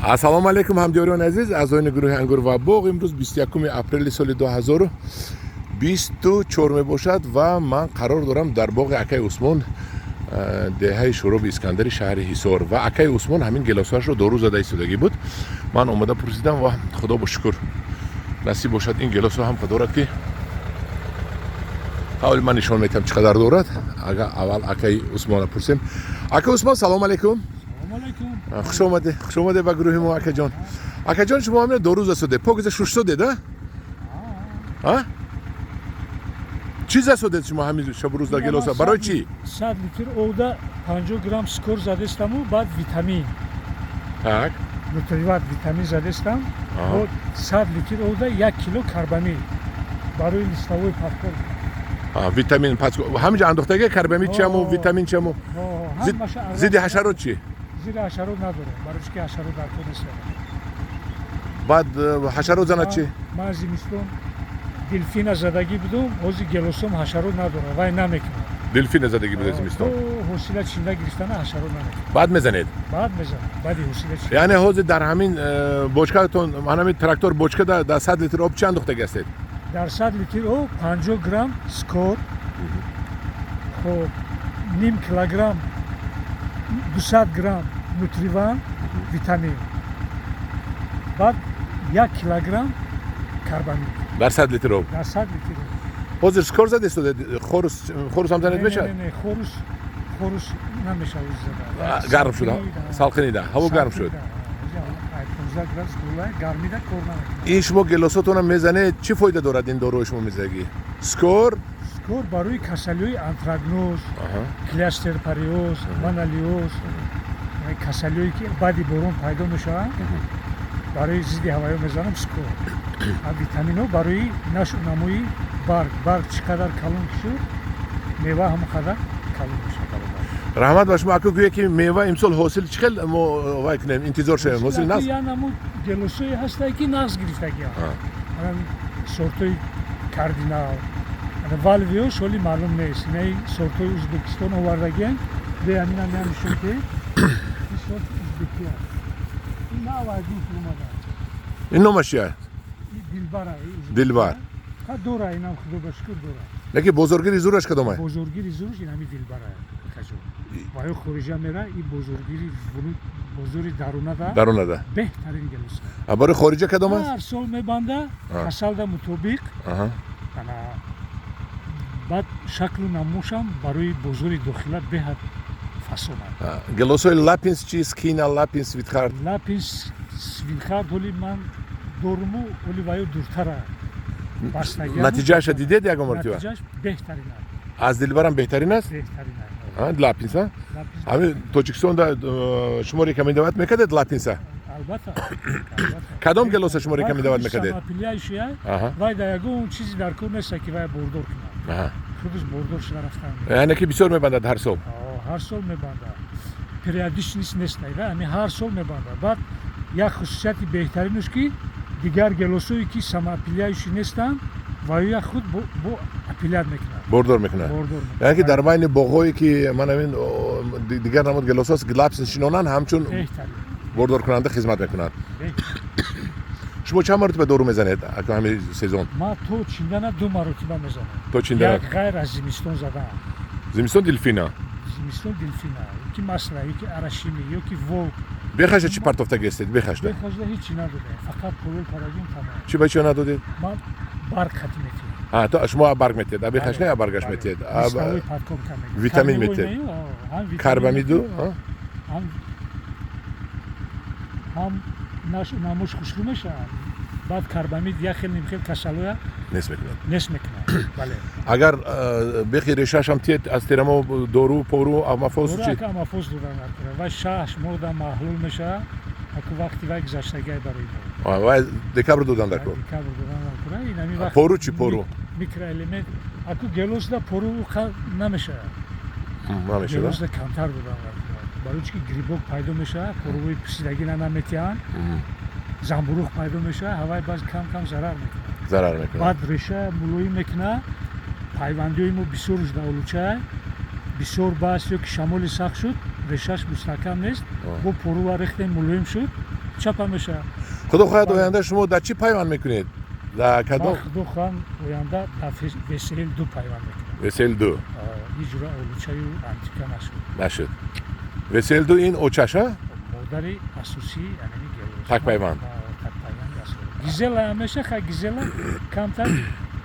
Ассалому алайкум, ҳамдиёриёни азиз, аъзоёни гурӯҳи «Ангур ва боғ». Имрӯз 21 апрели соли 2024 мебошад ва ман қарор дорам дар боғи акаи Усмон, деҳаи Шӯроби Искандари шаҳри Ҳисор. Ва акаи Усмон ҳамин гелосҳояшро дору зада истодагӣ буд. Ман омада пурсидам ва худо бо шукр, насиб бошад, ин гелосҳо ҳам дорад, ки ҳавли ман нишон метиҳам, чӣ қадар дорад. Ага, аввал акаи Усмона пурсем. Акаи Усмон, салому алайкум. Хуш омадед, хуш омадед ба гурӯҳи мо, акаҷон. Акаҷон, шумо ҳамина дору засодед, покиза шушсодед, а чӣ засодед шумо ҳамин шабу рӯз дар гелоса? Барои чӣ? 100 литр овда 50 грамм Скор задестаму, баъд витамин. Нутриват витамин задестам. Бо 100 литр овда 1 кило карбамид барои листовой подкормка. Витамин ҳаминҷо андохтага, карбамид чиаму, витамин чиаму, зидди ҳашарот чӣ? Зидди ҳашарот надорем, барои ки ҳашарот дар кор нест. Баъд ҳашарот занад чӣ? Ман зимистон Дельфина задагӣ будум, ҳозир гелосом ҳашарот надорам, вай намекунад. Дельфина задагӣ буде зимистон? Ҳосила чинда гирифтана ҳашарот намекунад. Баъд мезанед? Баъд мезанам, баъди ҳосила. Яъне ҳозир дар ҳамин бочкатон, ҳамин трактор бочка, дар 100 литр об чӣ андохтагӣ ҳастед? Дар 100 литр об 50 грамм Скор, хоб, ним килограмм, 200 грамм Нутриван витамин, баъд 1 килограмм карбамид. Дар 100 литр об? Дар 100 литр об. Ҳозир Скор задестодед, Хорус ҳам занед мешавад? Не, Хорус намешавад зада. Гарм шуд, салқинида, ҳаво гарм шуд. 15 градус болай, гармида кор намекунад. Ин шумо гелосотонам мезанед, чӣ фоида дорад ин доруи шумо мезагӣ, Скор? Скор барои касалиҳои антракноз, клейстероспориоз, монилиоз, касалиҳое ки баъди борон пайдо мешаванд, барои зидди ҳаваё мезанам Скор. Витаминҳо барои нашъунамои барг. Барг чӣ қадар калон шуд, мева ҳамон қадар калон мешавад, баробар. Раҳмат ба шумо, аку. Гӯе ки мева имсол ҳосил чӣ хел мо вай кунем, интизор шавем, ҳосил наст? Я намуд гелосое ҳастае, ки нағз гирифтагиам, сортҳои Кардинал, Валвио соли маълум нест. Инаи сортҳои Узбекистон овардагиан. Бе ҳамина меам нишон ки ин сорт узбекия, ин навардин омада. Ин номаш чия? Дилбара. Дилбар. Ха, дора, инам, худо ба шукр, дора. Лекин бозоргири зураш кадомай? Бозоргири зуруш ин ҳами Дилбара, кажо ва ё хориҷа мера, ин бозоргири бозори дарунада. Дарунада. Беҳтарин гелоса. А барои хориҷа кадом аст? Ҳар сол мебанда, касалда мутобиқ. Ана баъд шаклу намушам барои бозори дохила беҳад фасонад. Гелосои Лапинс чи, Скина, Лапинс, Свитхард? Лапинс, Свинхард ҳоли ман доруму, ҳоли ваё дуртара. Натиҷаашa дидед ягон мартиба? Натиҷааш беҳтарин аст. Аз Дилбарам беҳтарин аст? Беҳтарин аст. Лапинс ҳамин Тоҷикистонда шумо рекомендовать мекардед Лапинса? Албатта. Кадом гелоса шумо рекомендовать мекардед? Самоопыляющая. Вай да ягон чизи дар кор неста, ки вай бордор кунад, худаш бордор шуда рафтан. Яъне ки бисёр мебандад ҳар сол? Ҳар сол мебандад, периодичность неста, ами ҳар сол мебандад. Баъд як хусусияти беҳтаринаш, ки дигар гелосое ки самоопыляющий нестанд, ва худ бо опылять мекунад. Бордор мекунад. Яъне ки дар байни боғҳое ки ман ҳамин дигар намуд гелосҳост, Лапинс шинонанд, ҳамчун бордоркунанда хизмат мекунад. Шумо чанд маротиба дору мезанед ҳамин сезон? Ман то чиндана ду маротиба мезанам. То чиндана? Як ғайр аз зимистон задан. Зимистон Дельфина? Зимистон Дельфина, ёки Масла, ёки Арашими, ёки Волк. Бехаша чӣ партофтагӣ ҳастед, бехашда? Бехашда ҳечи надодем, фақат повел карагим, тамом. Чӣ, ба чӣ надодед? Ман барг хати метиҳам. А, то шумо барг метиҳед, а бехаш не, баргаш метиҳед. Листовой подкормка. Витамин метиҳед, карбамиду. Ҳам намуш хушрӯ мешавад, баъд карбамид як хел нимхел касалоя нест мекунад. Нест мекунад, бале. Агар бехи решаашам тиед, аз терамо дору пору амафос чи? Амафос додан накунад, вай 6 моҳ маҳлул мешавад, аку вақти вай гузаштагиай барои мо. Вай декабр додан дар кор. Декабр додан накунад, инами вақт. Пору чи, пору? Микроэлемент аку гелосда пору намешавад. Намешавад. Гелосда камтар додан накунад, барои чи ки грибок пайдо мешавад, поруҳои пусидагӣ наметиҳанд, замбуруғ пайдо мешавад, ҳавай баъз кам кам зарар мекунад. Зарар мекунад. Баъд реша мулоим мекунад. Пайвандиҳои мо бисёр даолучай бисёр бас ё ки шамоли сахт шуд, решаш мустаҳкам нест, бо порува рехтем, мулоим шуд. чапа мешавад. Худо хоҳад, оянда шумо дар чӣ пайванд мекунед? Дар кадом? Худо хоҳам, оянда дар ВСЛ 2 пайванд мекунам. ВСЛ 2. Иҷро олучаю антика нашуд. Нашуд. ВСЛ 2 ин очаша? Модари асосии анами гелос. Такпайванд. Такпайванд асосӣ. Гизела ҳам меша, ха гизела камтар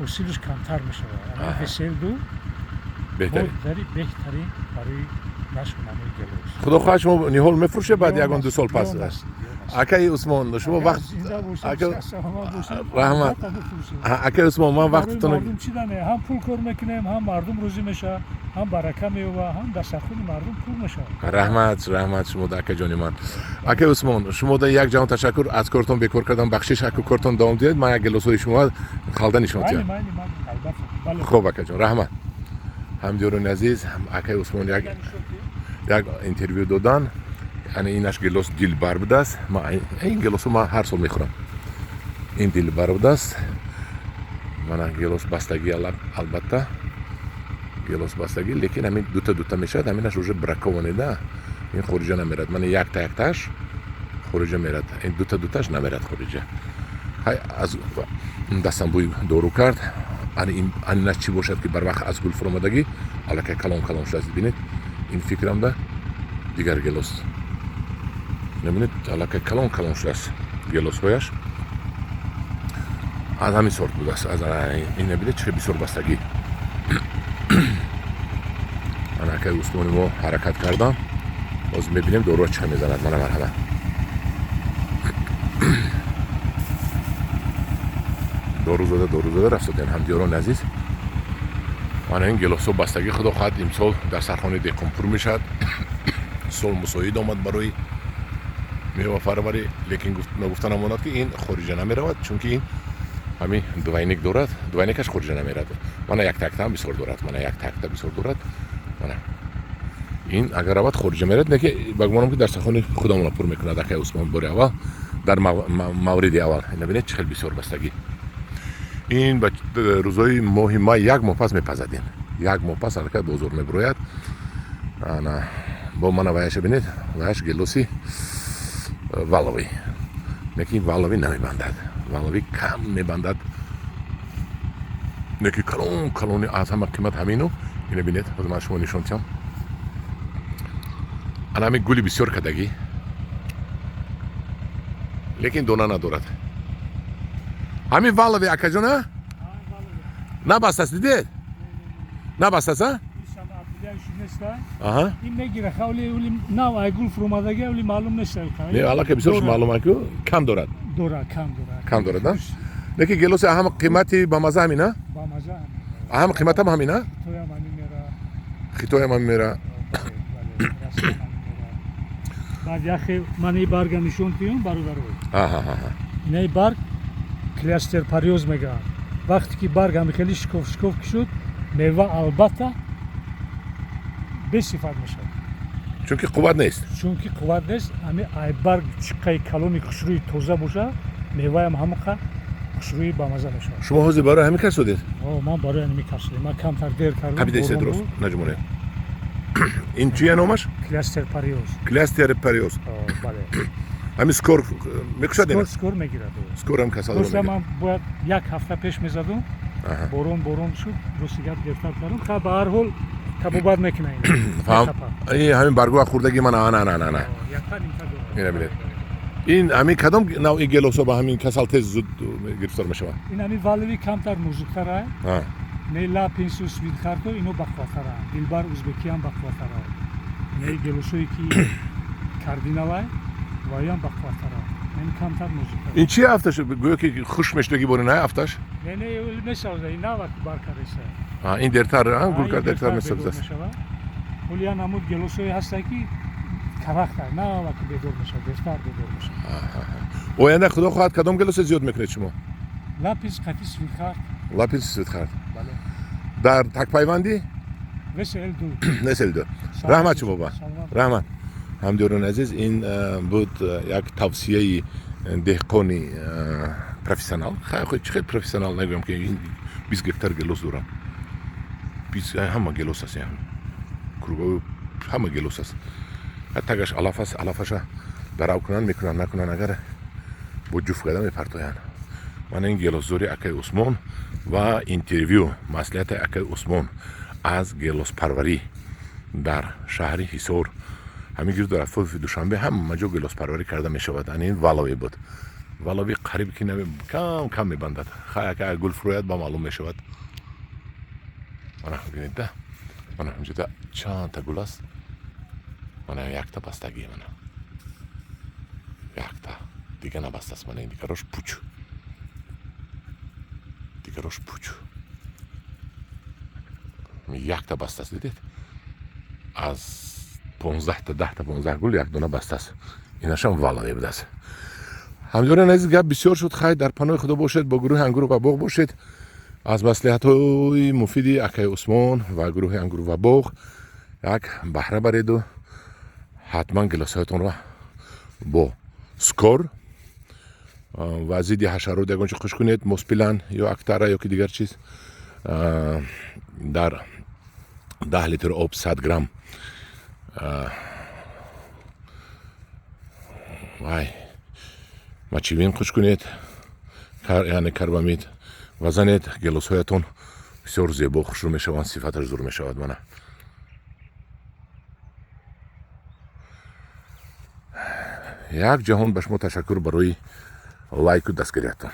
ҳосилаш камтар мешавад. ВСЛ 2 беҳтарин. Модари беҳтарин барои нашу намои гелос. Худо хоҳад, шумо ниҳол мефурӯшед баъд ягон 2 сол пас. Акаи Усмон, шумо вақт раҳмат. Акаи Усмон, ман вақтатон ҳам пул кор мекунем, ҳам мардум рӯзӣ мешавад, ҳам барака меёбад, ҳам дастархони мардум пур мешавад. Раҳмат, раҳмат шумо да, акаҷони ман. Акаи Усмон, шумо да як ҷаҳон ташаккур, аз кортон бекор кардам, бахшиш, аку кортон давом диҳед, ман як гелосҳои шумо халда нишон диҳам. Хуб, акаҷон, раҳмат. Ҳамдиёрони азиз, акаи Усмон як интервю додан. Яъне инаш гелос дилбар будааст. Ин гелосро ман ҳар сол мехӯрам. Ин дилбар будааст. Мана гелос бастагӣ, албатта гелос бастагӣ, лекин ҳамин дута дута мешавад, ҳаминаш уже бракованный да, ин хориҷа намерад. Мана якта яктааш хориҷа мерад, ин дута дуташ намерад хориҷа. Ҳай аз дастам бӯи дору кард. Анинаш чӣ бошад ки барвақт аз гул фуромадагӣ, аллакай калон калон шудааст. Бинед, ин фикрам да дигар гелос. Набинед, аллакай калон калон шудааст гелосҳояш. Аз ҳамин сорт будааст. Аз ин набинед, чӣ бисёр бастагӣ. Ана акай Усмони мо ҳаракат кардам. Боз мебинем доруа чӣ мезанад. Мана марҳамат. Дору зада рафтодем, ҳамдиёрони азиз. Мана ин гелосҳо бастагӣ, худо хоҳад, имсол дар сархонаи деҳқон пур мешавад. Сол мусоид омад барои мевафарварӣ, лекин нагуфта намонад ки ин хориҷа намеравад, чунки ин ҳамин двойник дорад, двойникаш хориҷа намерад. Мана як такта ҳам бисёр дорад, мана як такта бисёр дорад. Мана ин агар равад хориҷа мерад, лекин ба гумонам ки дар сархонаи худамона пур мекунад акай Усмон бори аввал, дар мавриди аввал. Набинед, чӣ хел бисёр бастагӣ. Ин ба рӯзҳои моҳи май як моҳ пас мепазад, ин як моҳ пас аллакай бозор мебурояд. Ана бо мана ваяша бинед, ваяш гелоси валовӣ, лекин валовӣ намебандад, валовӣ кам мебандад, лекин калон калони аз ҳама қимат ҳамину. Ина бинед, ҳозир ман шумо нишон диҳам. Ана ҳамин гули бисёр кадагӣ, лекин дона надорад. Ҳамин валови акаҷон, а? Набастааст, дидед? Набастааст, а? Аҳа. Ин мегира, хавли ули нав ай гул фуромадаги, ули маълум нест. Не, аллакай бисёрш маълум аку, кам дорад. Дора, кам дорад. Кам дорад, а? Лекин гелоси ҳама қимати бамаза ҳамин, а? Бамаза ҳамин. Ҳама қиматам ҳамин, а? Хитоям ҳамин мера. Хитоям ҳамин мера. Баъд яхе ман ин барга нишон диҳам, бародаро. Аҳа. Инаи барг клястерпариоз мегӯянд. Вақте ки барг ҳами хеле шикоф шикоф ки шуд, мева албатта бесифат мешавад. Чунки қувват нест. Чунки қувват нест. Ҳами ай барг чиққаи калони хушрӯи тоза бошад, меваям ҳамақа хушрӯи бамаза мешавад. Шумо ҳозир барои ҳамин кас шудед? Ман барои ҳамин кас шудем. Ман камтар дер кардам. Қабида дуруст, наҷумоне. Ин чия номаш? Клястерпариоз. Клястерпариоз. Бале. Ҳамин скор мекушад ина? Скор мегирад. Скор ҳам касалро мегирад. Ман бояд як ҳафта пеш мезадум. Борон борон шуд, рости гап дертар кардам. Ха, ба ҳар ҳол табобат мекунад ин. Фаҳм. Ин ҳамин баргоҳ хӯрдагӣ ман ана ана ана. Ина бинед. Ин ҳамин кадом навъи гелосҳо ба ҳамин касал тез зуд гирифтор мешаванд? Ин ҳамин валови камтар нозуктар ай. Не лапинсу свинхарто ино бақувваттаранд. Дилбар узбекиам бақувваттаранд. Не гелосҳое ки кардиналай ваям бақувваттаранд. Ин камтар нозуктар. Ин чи афташ? Гӯё ки хуш мешудагӣ бори на афташ? Не, не, месавза, ин навак баркареса. Ин дертар, гул кард дертар месабзад. Ҳоли я намуд гелосҳое ҳастанд ки карахта, навак бедор мешавад, дертар бедор мешавад. Оянда худо хоҳад кадом гелосе зиёд мекунед шумо? Лапис қати свинхарт. Лапис свинхарт. Бале. Дар такпайвандӣ? ВСЛ2. ВСЛ2. Раҳмат шумо ба. Раҳмат. Ҳамдиёрони азиз, ин буд як тавсияи деҳқони профессионал. Чӣ хел профессионал нагӯям ки ин 20 гектар гелос дорам. Ҳама гелос аст, круговой ҳама гелос аст. Тагаш алаф аст, алафаша Дарав кунанд, мекунанд, накунанд, агар бо ҷуфт карда мепартоянд. Мана ин гелосзори акаи Усмон ва интервю, маслиҳати акаи Усмон аз гелоспарварӣ дар шаҳри Ҳисор. Ҳамин гирду атрофи Душанбе ҳама ҷо гелоспарварӣ карда мешавад. Ани ин валове буд, валови қариб ки кам кам мебандад. Хай, ака гул фурӯяд, ба маълум мешавад. Мана бинед да, мана инҷода чандта гул аст. Мана якта бастагӣ, мана якта дига набастааст. Мана ин дигарош пуч, дигарош пуч, якта бастааст. Дидед, аз 15-та, 10-та, 15 гул як дона бастааст. Инашам валове будааст. Ҳамдиёрон азиз, гап бисёр шуд. Хай, дар паноҳи Худо бошед, бо гурӯҳи Ангур ва боғ бошед. Аз маслиҳатҳои муфиди акаи Усмон ва гурӯҳи Ангур ва боғ як баҳра бареду ҳатман гилосҳоятонро бо Скор ва зидди ҳашарот ягон чи хуш кунед, Моспилан ё Актара ё ки дигар чиз, дар 10 литр об 100 грамм вай мочевин хуш кунед, яъне карбамид, ва занед, гелосҳоятон бисёр зебо, хушрӯ мешаванд, сифаташ зур мешавад. Мана як ҷаҳон ба шумо ташаккур барои лайку дастгириятон.